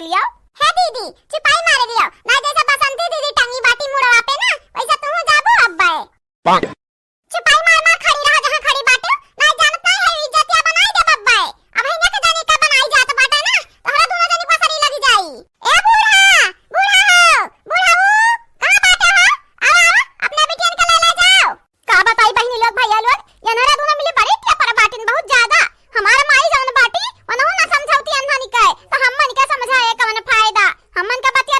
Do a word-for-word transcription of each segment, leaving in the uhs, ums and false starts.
लियो। हे दीदी, चिपाई मारे लियो, ना जैसे बसंती दीदी टंगी बाटी मुड़वा पे ना, वैसे तू जाबू अब्बे। पाक। चिपाई मार मार खड़ी रहा जहाँ खड़ी बाटे, ना जानत नहीं है, इज्जतिया बनाई दे अब्बे। अब हियाँ के जानी का बनाई जात बाटे ना, तोहरा दोनों जनी पसरी लगी जाई। ए बूढ़ा, बूढ़ा हो, बूढ़ा हो, कहाँ बाटे हो? आओ, आओ, अपने बिटियन के ले ले जाओ। का बताई बहिनी लोग, भैया लोग, ये नरा दोनों मिली बड़ी टेपर बाटिन बहुत ज्यादा। हमार माई जौन बाटी, उनहु ना समझौती अनहनी के, तो हम मन के समझाए कवन फायदा? हम मन के बतिया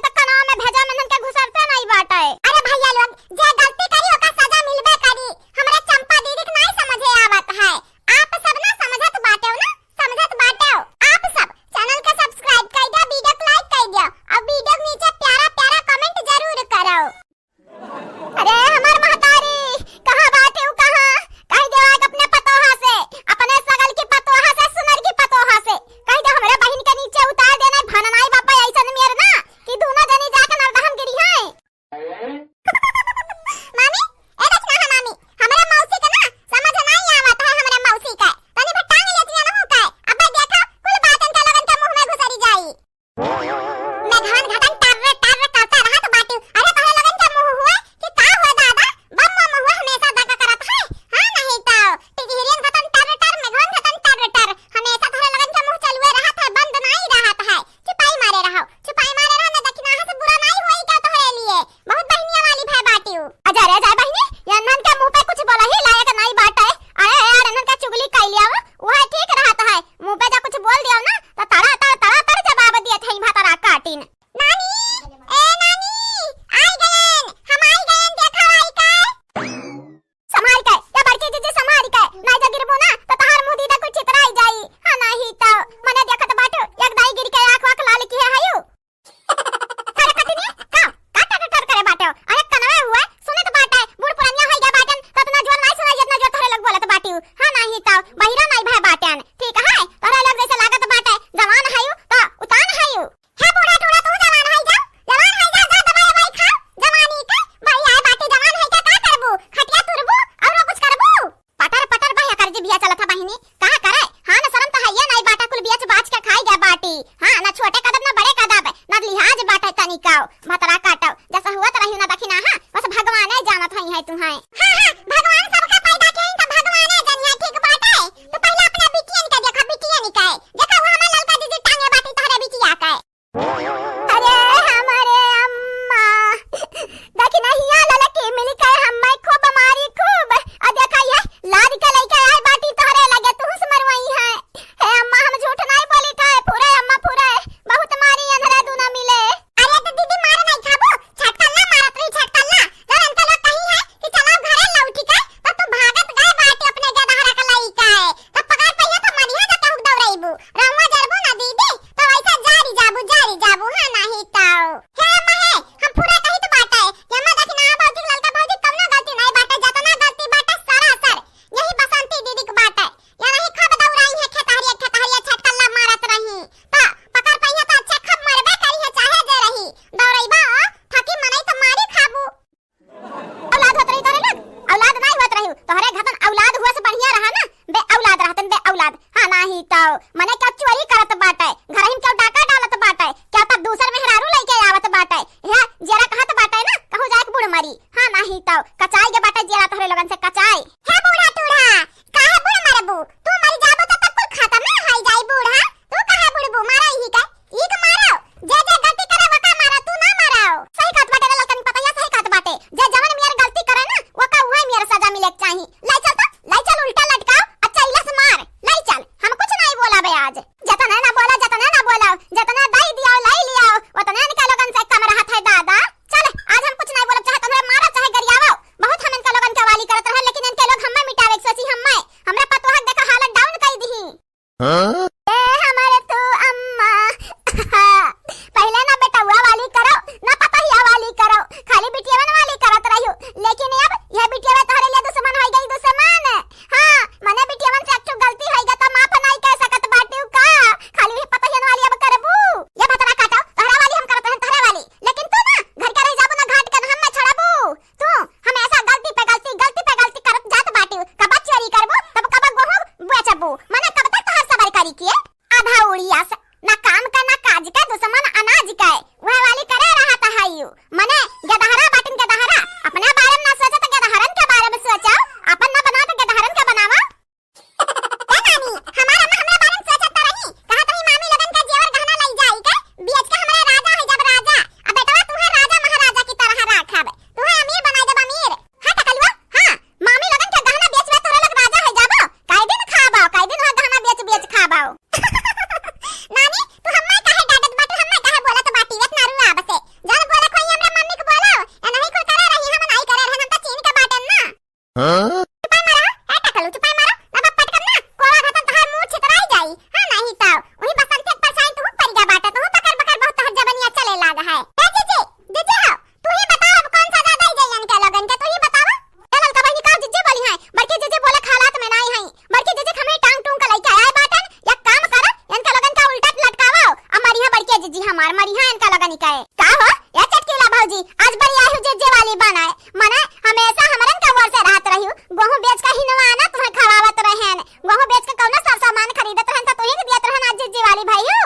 मार मरिहा इनका लगन इकाए। का हो, ए चटकीला भौजी, आज बड़ी आयु जिज्जी वाली बनाए। मने हमेसा हमरन का ओर से रहत रहिउ। गोहूँ बेच के हिनवा ना तुम्हें खवावत रहेन। गोहूँ बेच के कौनो सर सामान खरीदत रहेन त तुहीं के दियत रहेन, आज जिज्जी वाली भइउ।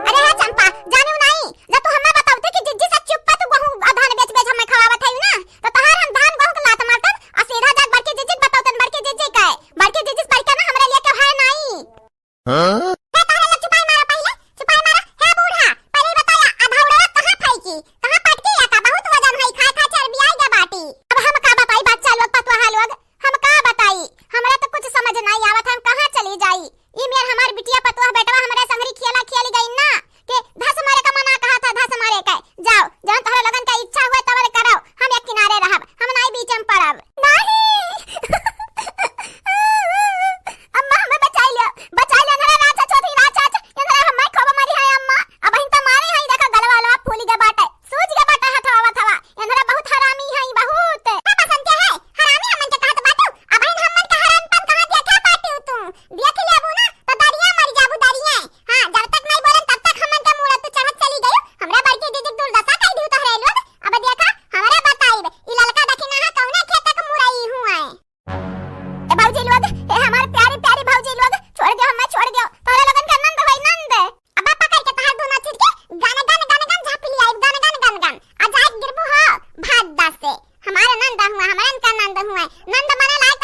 अरे हे चंपा, जानिउ नाई, जब तू हमें बताउते कि जिज्जी से चुप्पा तू गोहूँ आ धान बेच बेच हमें खवावत हइउ ना, त तहार हम धान गोहूँ के लात मारतन आ सीधा जात बड़की जिज्जी के बताउतन, बड़की जिज्जी के, बड़की जिज्जी से बढ़ के ना हमरे लिए केहू है नाई। हाँ? हे, तोहरे लोग चुपाई मारा पहिले, चुपाई मारा। हे बूढ़ा, पहिले बताया, आ धौड़वा कहाँ फेंकी, कहाँ पटकी, या का बहुत वजन है, खाए खाए चर्बियाई गे बाटी। अब हम का बताई बच्चा लोग, पतोहा लोग, हम का बताई, हमरा तो कुछ समझ नहीं आवत, हम कहाँ चली जाई। ई मेर हमार बिटिया पतोह बेटवा हमरे संगरी खेला खेली गई ना, के धस मारे का मना कहा था, धस मारे के। जाओ, जौन तोहरे लोगन का इच्छा हुए तवन करो, हम एक किनारे रहब, हम नाई बीच में पड़ब। नहीं। अम्मा, हमें बचाई लियो, बचाई लियो, एनहरा राक्षस होती, राक्षस, एनहरा हमें खूब मारी है अम्मा। अबहिन त मारे है, देखा गलवा लवा फूली गे बाटे, सूज गे बाटे हथवा वथवा, एनहरा बहुत हरामी है, बहुत। का पसंद के है? हरामी हमन के कहत बाटू? अबहिन हमन का हरामीपन कहाँ देखे बाटू तू? देख लेबू ना, त दरिया मर जाबू, दरिया। हाँ, जब तक नहीं बोलन, तब तक हमन के मूड़ तू चढ़त चली गयू। हमरा बड़की दीदी के दुर्दशा कई दिहू तोहरे लोग। अब देखा, हमरा बताइब, ई ललका दखिना है, कौने खेत के मुरई हुआ है? ए भौजी लोग, ए हमार प्यारी प्यारी भौजी लोग, छोड़ दियो हमें, छोड़ दियो। तोहरे लोगन के नंद होई नंद। अब पकड़ के तहार दोनों चीज के गन गन गन गन झापी लिया, गन गन गन गन। आ जाए गिरबू हो भात दास से। हमारे नंद हुआ, हमारे इनका नंद हुआ। नंद मने लाए